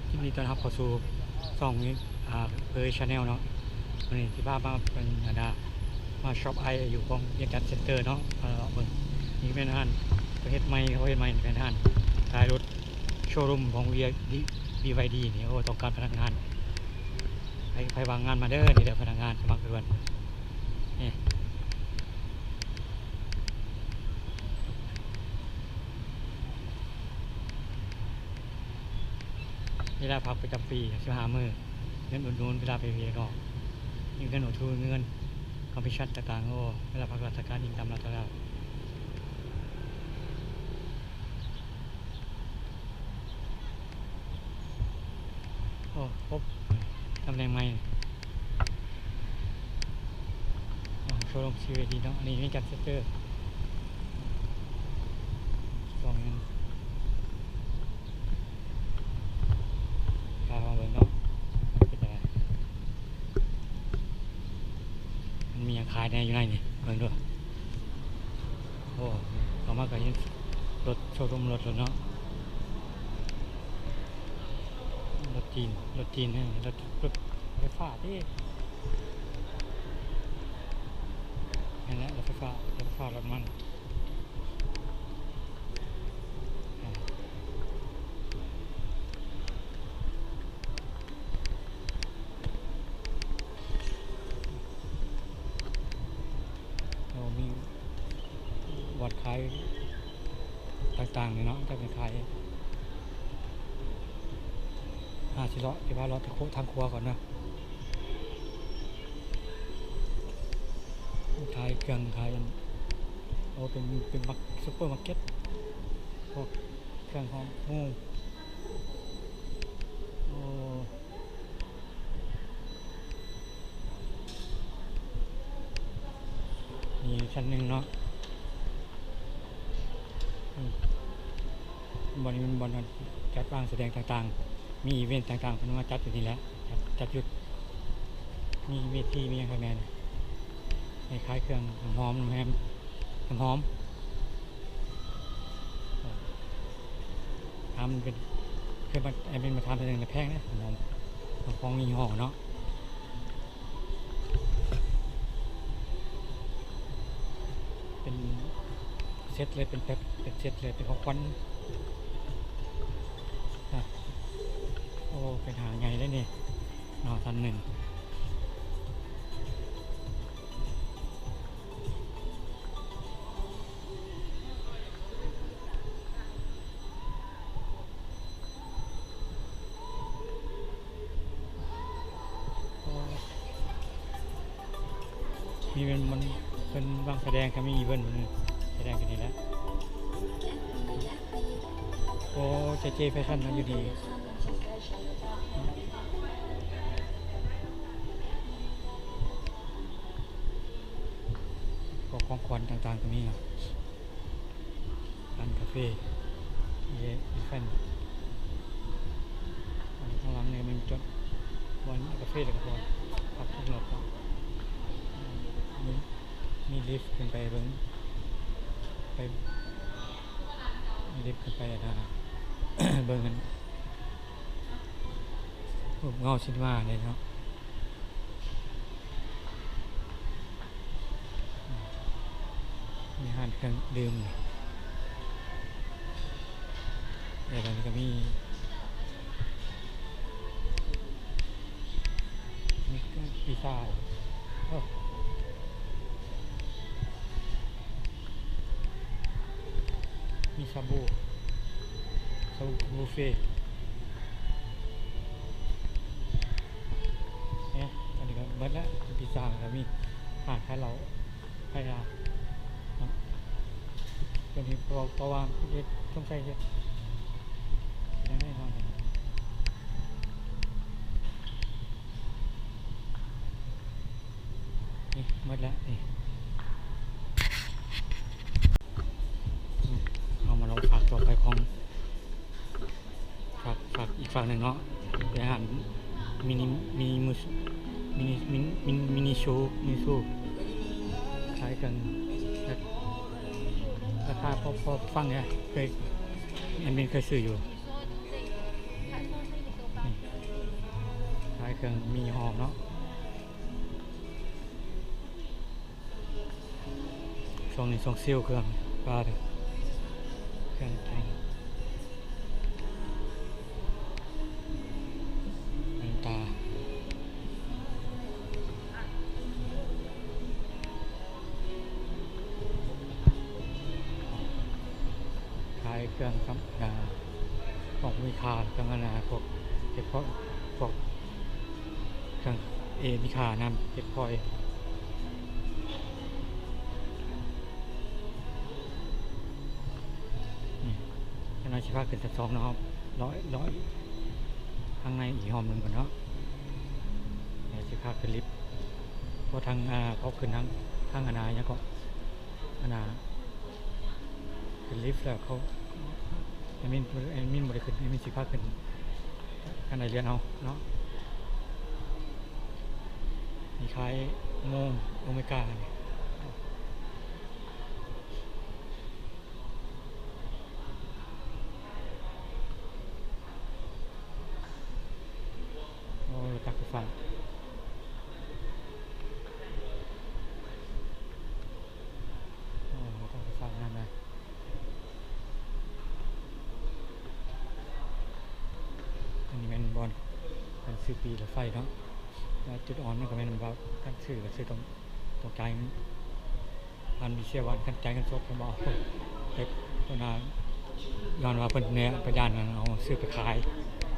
ຍິນດີຕ້ອນຮັບເຂົ້າສູ່ຊ່ອງ ອາ ເຜີຍ Channel ເນາະ. ມື້ນີ້ຊິພາມາເບິ່ງ ອັນນ່າ ມາ shop I ຢູ່ຂອງວຽງຈັນ Center ເນາະ. ເອີ ເບິ່ງ ນີ້ແມ່ນຮ້ານເຂົາເຮັດໃໝ່ ເຂົາເຮັດໃໝ່ ນີ້ແມ່ນຮ້ານຂາຍລົດ ໂຊຣູມຂອງ BYD ນີ້. ໂອ້ ຕ້ອງການພະນັກງານ ໃຜ ໃຜວ່າງງານມາເດີ. ນີ້ເດີພະນັກງານສະໝັກເພິ່ນ ນີ້. ເວລາພັກປະຈຳປີ ສິບຫ້າມື້ ເງິນອຸດໜູນເວລາໄປວຽກນອກ ມີເງິນອຸດໜູນ ເງິນຄອມມິດຊັນຕ່າງໆ. ໂອ້ ເວລາພັກລາຊະການອີງຕາມລັດຖະບານ. ໂອ້ ພົບຕຳແໜ່ງໃໝ່ ໂຊໂລມ BYD ເນາະ. ອັນນີ້ວຽງຈັນ Center ສອງ ພາມາເບິ່ງເນາະ ມັນເປັນຈັ່ງໃດ ມັນມີຫຍັງຂາຍແດ່ຢູ່ໃນນີ້ ເບິ່ງດູ. ໂອ້ ເຂົ້າມາກໍເຫັນລົດ ໂຊຣູມລົດແລ້ວເນາະ. ລົດຈີນ ລົດຈີນ ເອີ ລົດ ລົດໄຟຟ້າຕິ ແມ່ນແຫຼະ ລົດໄຟຟ້າ ລົດໄຟຟ້າ ລົດນ້ຳມັນ. ໂອ້ ມີບ່ອນຂາຍຕ່າງໆ ນີ້ເນາະ ຈະເປັນຂາຍ ຫາຊິເລາະ ຊິພາເລາະທາງຂົວ ທາງຂົວກ່ອນເນາະ. ຂາຍເຄື່ອງ ຂາຍອັນ ໂອ້ ເປັນ ເປັນ ເປັນ ຊຸບເປີມາເກັດ ພວກເຄື່ອງຫອມຫູ. ໂອ້ ນີ້ຊັ້ນໜຶ່ງເນາະ ອືມ ບ່ອນນີ້ແມ່ນບ່ອນຈັດວາງສະແດງຕ່າງໆ ມີອີເວັນຕ່າງໆ ເພິ່ນມາຈັດຢູ່ນີ້ແຫຼະ ຈັດ ຈັດຢູ່ ມີເວທີ ມີຫຍັງຂ້າງໃນນີ້ ໃຫ້ຂາຍເຄື່ອງຫອມ ຫອມ ນ້ຳຫອມ ຖາມເປັນ ເຄີຍມາ ແອດມິນມາຖາມເທື່ອໜຶ່ງ ແລະແພງເດ້ ຂອງ ຂອງຍີ່ຫໍ້ເນາະ ເປັນເຊັດເລີຍ ເປັນແພັກ ເປັນເຊັດເລີຍ ເປັນຂອງຂວັນນະ. ໂອ້ ເປັນຫ້າງໃຫຍ່ເດ້ນີ້ເນາະ ຊັ້ນໜຶ່ງ. ມີແມ່ນມັນ ເພິ່ນວາງສະແດງກໍມີເພິ່ນ ສະແດງຢູ່ນີ້ແຫຼະ. ໂອ້ ເຈເຈ ແຟຊັ່ນນະຢູ່ນີ້ ພວກຂອງຂວັນຕ່າງໆກໍມີເນາະ. ຮ້ານກາເຟ ເອເອເຟນ ອັນຂ້າງຫຼັງນີ້ມັນຈອດບ່ອນກາເຟ ແລ້ວກໍບ່ອນພັກເທິງລົດເນາະ. ມີ ມີລິຟຂຶ້ນໄປເບິ່ງ ໄປ ມີລິຟຂຶ້ນໄປ ອັນນ່າ ເບິ່ງອັນ ຮູບເງົາຊິນມາເດ້ເນາະ. ມີຮ້ານເຄື່ອງດື່ມ ແລ້ວກໍມີ ມີພິຊາ ໂອ້ ມີຊາບູ ຊາບູບຸບເຟ ເອີ ອັນນີ້ກໍໝົດແລ້ວ ພິຊາກໍມີ ຮ້ານຂາຍເຫຼົ້າ ຂາຍຢາເນາະ. ຕົວນີ້ເພາະ ເພາະວ່າເຮັດ ສົງໄສເຮັດ ເຮັດຫຍັງແນ່ນອນ. ນີ້ໝົດແລ້ວນີ້ ອືມ ເຮົາມາລອງພາກຕໍ່ໄປຂອງ ພາກ ພາກອີກຟາກໜຶ່ງເນາະ ເປັນຮ້ານມິນິ ມິນິມຸສ ມິນິ ມິນິ ມິນິ ມິນິຊູ ມິນິຊູ ຂາຍເຄື່ອງ ລາ ລາຄາພໍ ພໍຟັງເດ ເຄີຍ ແອດມິນເຄີຍຊື້ຢູ່. ນີ້ ເຄື່ອງມີຫອມເນາະ ຊ່ວງນີ້ຊ່ວງເຊວເຄື່ອງປາເດີ ເຄື່ອງແກງນ້ຳຕາ ຂາຍເຄື່ອງສຳ ອາ ຂອງມີຄ່າ ເຄື່ອງອັນນາ ພວກເກັບພອຍ ພວກເຄື່ອງເອ ມີຄ່ານຳ ເກັບພອຍ. ນີ້ ຈັກໜ້ອຍຊິພາຂຶ້ນຊັ້ນສອງເນາະ ເລາະ ເລາະທາງໃນອີກຮອບໜຶ່ງກ່ອນເນາະ ແລ້ວຊິພາຂຶ້ນລິບ ເພາະທາງ ອາ ເຂົາຂຶ້ນທາງ ທາງອັນນາ ຫຍັງເກາະ ອັນນາ ຂຶ້ນລິບແລ້ວເຂົາ ແອດມິນ ແອດມິນບໍ່ໄດ້ຂຶ້ນ ແອດມິນຊິພາຂຶ້ນຂັ້ນໄດເລື່ອນເອົາເນາະ. ມີຂາຍໂມ ໂອເມການີ້ ໂອ້ ລົດຕັກໄຟຟ້າ ໂອ້ ລົດຕັກໄຟຟ້າງາມຫຼາຍ. ອັນນີ້ແມ່ນບ່ອນການຊື້ປີ້ລົດໄຟເນາະ ແລະ ຈຸດອ່ອນມັນກໍແມ່ນວ່າການຊື້ກໍຊື້ຕ້ອງ ຕ້ອງຈ່າຍເງິນ ອັນມີເສຍຫວານ ຄັນຈ່າຍເງິນສົດເພິ່ນບໍ່ເອົາ ເຮັດຕົວໜ້າ ຍ້ອນວ່າເພິ່ນແນ ເພິ່ນຢ້ານເອົາຊື້ໄປຂາຍ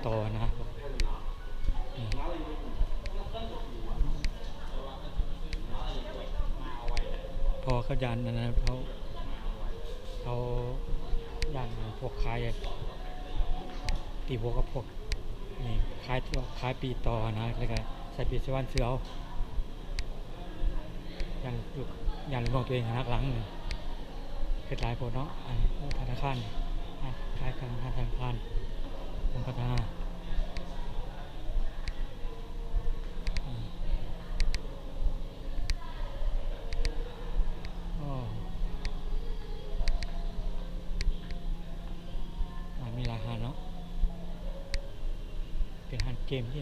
ຕໍ່ນະ ເພາະວ່າເຂົາຢ້ານອັນນັ້ນ ເຂົາ ເຂົາຢ້ານພວກຂາຍ ຕີຫົວກັບພວກ ນີ້ ຂາຍ ຂາຍປີ້ຕໍ່ນະ ແລ້ວກໍໃສ່ປີ້ໃສ່ຫວານຊື້ເອົາ ຢ້ານລູກ ຢ້ານລູກນ້ອງຕົວເອງຫັກຫຼັງ ເຮັດຫຼາຍໂພດເນາະ. ອັນນີ້ທະນາຄານ ຂາຍທະນາຄານ ທະນາຄານ ການພັດທະນາ ໂອ້ ມີຫຼາຍຮ້ານເນາະ ເປັນຮ້ານເກມເດ້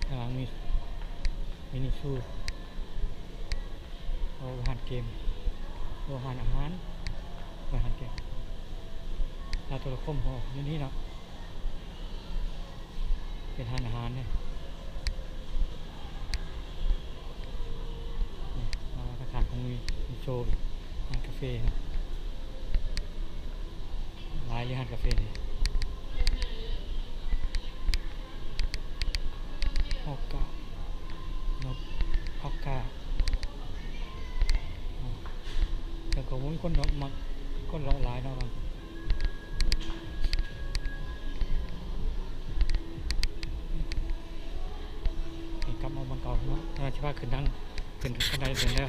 ຂ້າງຫຼັງມີມິນິຊູ ໂອ້ ຮ້ານເກມ ໂອ້ ຮ້ານອາຫານ ຮ້ານເກມ ຮ້ານໂທລະຄົມ ໂອ້ ຢູ່ນີ້ເນາະ ເປັນຮ້ານອາຫານເດ້ ນີ້ ມາທາງຂ້າງຂອງມີ ມີໂຊອີກ ຮ້ານກາເຟເນາະ. ຫຼາຍຢູ່ຮ້ານກາເຟນີ້ ຮອກກາ ນົກ ຮອກກາ ແຕ່ກໍບໍ່ມີຄົນເນາະ ມັກຄົນເລາະຫຼາຍເນາະ. ນີ້ກັບມາບ່ອນເກົ່າເນາະ ແຕ່ວ່າຊິພາຂຶ້ນທາງ ຂຶ້ນ ຂຶ້ນໄດເດີ່ນເດີ.